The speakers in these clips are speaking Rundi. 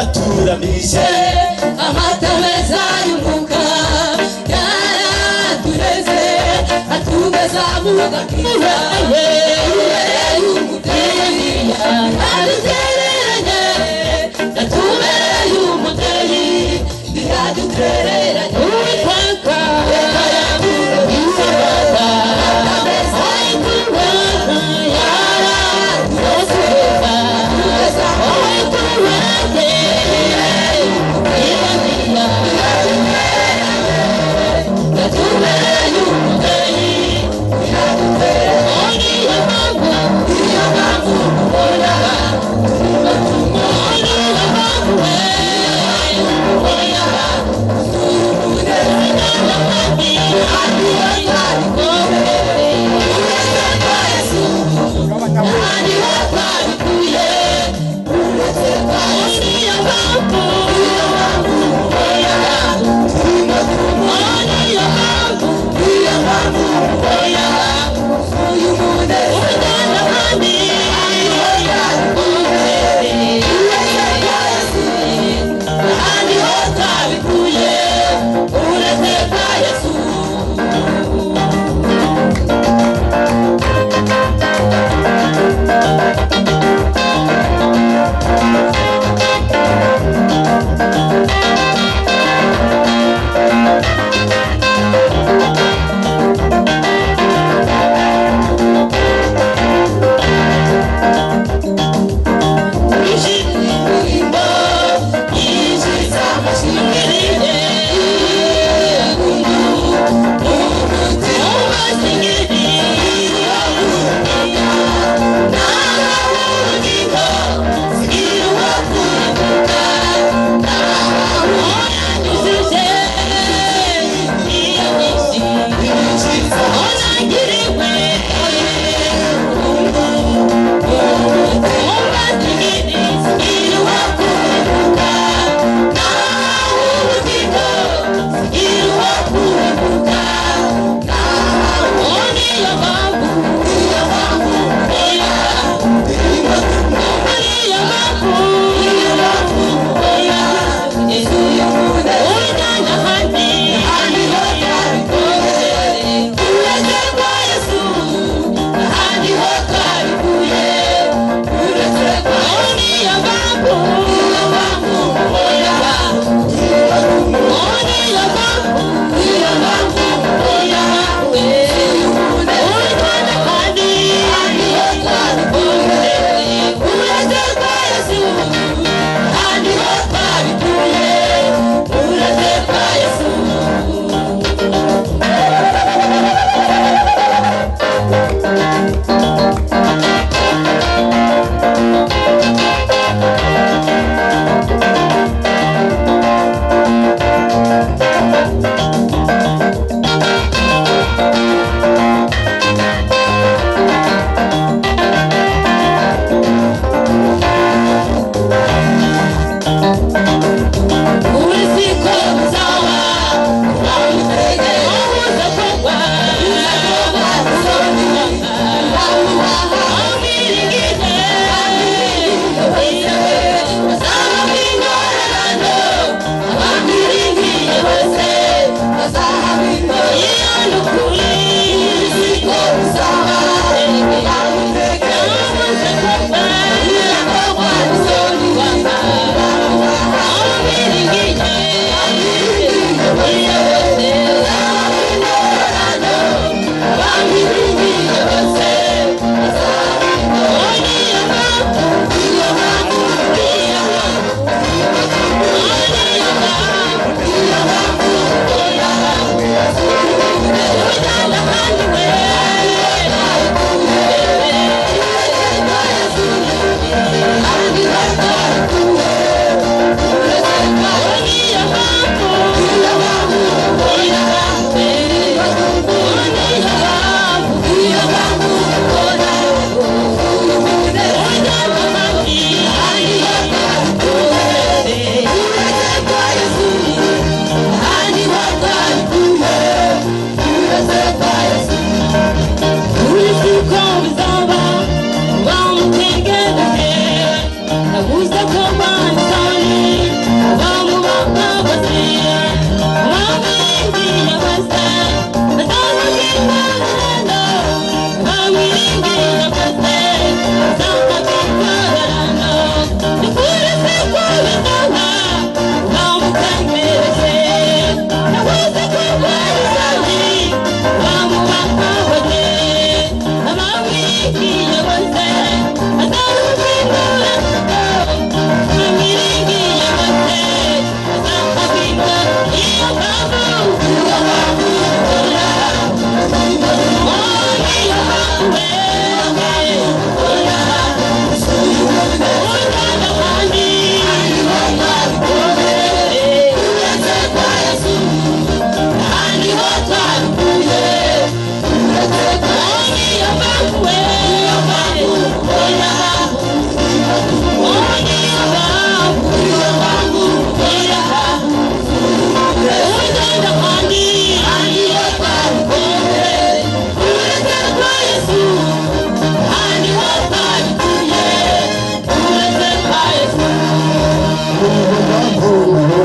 Yaraturamishe. Amata meza y'umwuka yaratureze, atugeza mu gakiza. Tubereye umubyeyi, ntiyadutereranye. Yatubereye umubyeyi, ntiyadutereranye. Uwiteka yaraturamishe, amata meza y'umwuka yaratureze, atugeza mu tubereye Yatubereye umubyeyi, niyo mpamvu.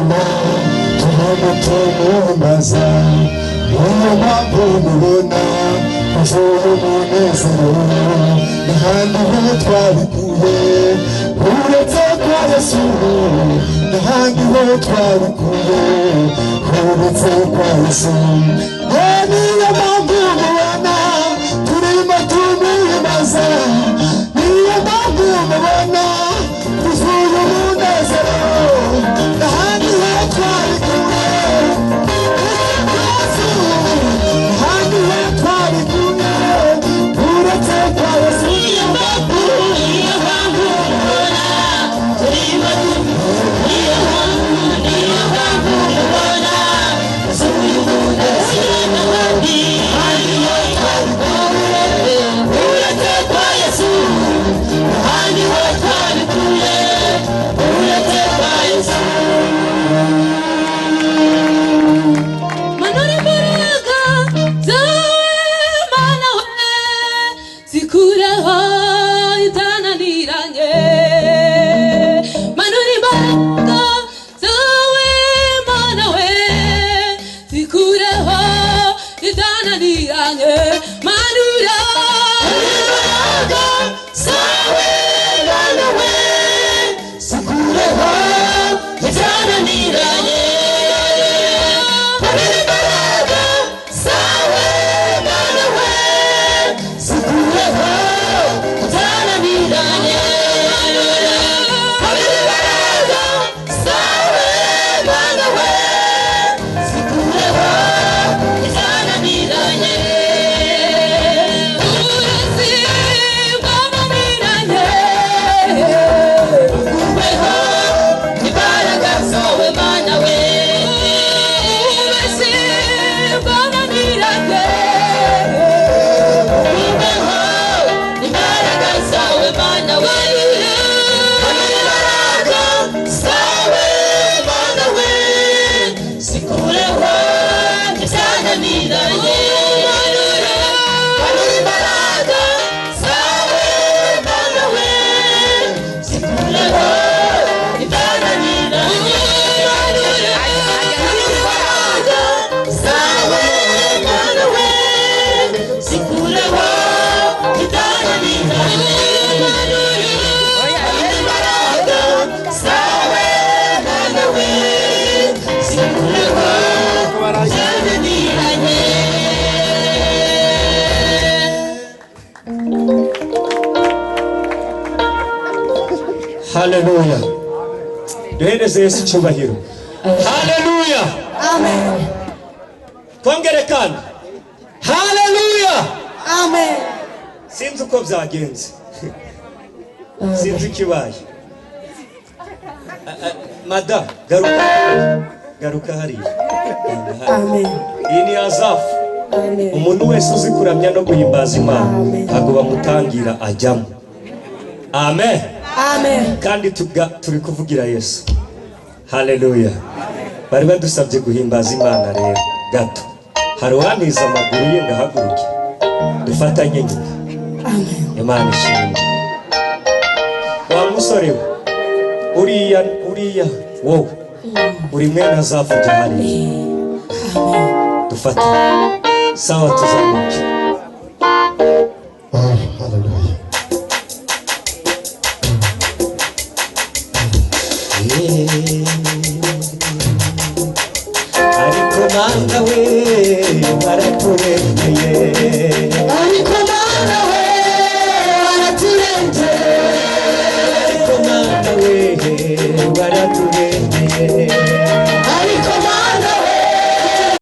mubona turimo tumuhimbaza. Niyo mpamvu mubona twuzuye umunezero, n'ahandi ho twabikuye uretse kwa Yesu, n'ahandi ho twabikuye uretse kwa Yesu. Niyo mpamvu mubona turimo tumuhimbaza, niyo mpamvu mubona twuzuye umunezero, n'ahandi ho twabikuye uretse kwa Yesu, n'ahandi ho twabikuye uretse kwa Yesu. Niyo mpamvu, niyo mpamvu mubona turimo, niyo mpamvu, niyo mpamvu mubona twuzuye umunezero, n'ahandi ho twabikuye uretse kwa Yesu, n'ahandi ho twabikuye uretse kwa Yesu. Manura imbaraga zawe Mana we, zikureho ibyananiranye. Manura imbaraga zawe Mana we, zikureho ibyananiranye. Manura Imbaraga zawe Mana we, zikureho ibyananiranye. Manura imbaraga zawe Mana we, zikureho ibyananiranye. Manura imbaraga zawe Mana we, zikureho ibyananiranye. Uburozi bwananiranye. Ukubeho imbaraga zawe Mana we. Uburozi bwananiranye. Ukubeho imbaraga zawe Mana we. Imbaraga zawe Mana we, zikureho ibyananiranye. Imbaraga zawe Mana we, zikureho ibyananiranye. Imbaraga zawe Mana we, zikureho ibyananiranye. Imbaraga zawe Mana we, zikureho ibyananiranye. Haleluya, duhereze Yesu icyubahiro. Haleluya, twongere kandi haleluya. Sinzi uko byagenze, sinzi ikibaye. Madamu, garuka, garuka hariya. Iyi ni Azafu. Umuntu wese uzi kuramya no guhimbaza Imana ntabwo bamutangira, ajyamo. Amen. Kandi turi kuvugira Yesu. Haleluya. Bari badusabye guhimbaza Imana rero gato. Hari uwantiza amaguru ye ngahaguruke, dufatanye nyine. Imana ishimwe. Wa musore we, uriya, uriya, wowe uri mwene Azafu, jya hariya dufate. Sawa, tuzamuke. Oh, hallelujah. Ariko Mana we, baraturengeye. Ariko Mana we, waraturengeye. Ariko Mana we, baraturengeye.